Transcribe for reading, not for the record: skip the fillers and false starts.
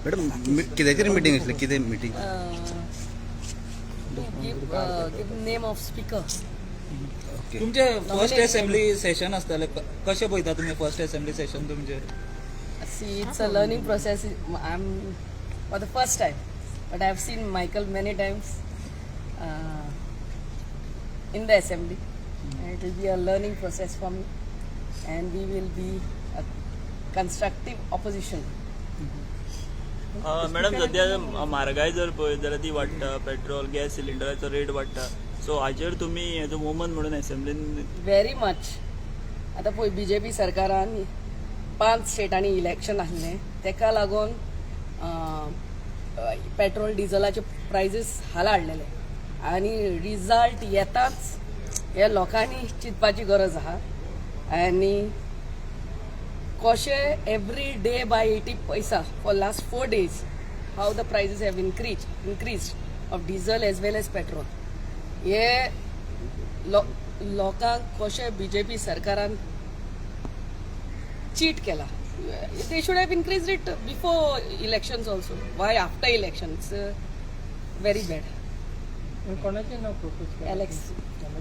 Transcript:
Madam, कित्याचेर meeting आसली? कितें meeting? Give name of speaker. Okay. तुमचे फर्स्ट असेंब्ली सेशन आसतले, कशें पळयता तुमी फर्स्ट असेंब्ली सेशन तुमचे? See, it's a learning process. I'm for the first time, but I've seen Michael many times in the assembly. And it will be a learning process for me, and we will be a constructive opposition. Madam, सध्या म्हारगाय जर पळयत जाल्यार ती वाडटा, petrol gas सिलिंडराचो rate वाडटा, so हाजेर तुमी एज अ वुमन म्हणून असेंब्लीन? Very much. आतां पळय, बीजेपी सरकारान पांच स्टेटांनी इलेक्शन आसलें, तेका लागून पेट्रोल डिझलाचे प्रायजीस हाल हाडलेले आनी रिजल्ट येताच हे लोकांनी चिंतपाची गरज आहा. आनी कशें every day by 80 paisa for last 4 days, how the prices have increase of diesel as well as petrol, हे लोकांक कशें बीजेपी सरकारान चीट केला. They should have increase it before elections also. Why after elections? Very bad. कोणाचें नाव propose? Alex.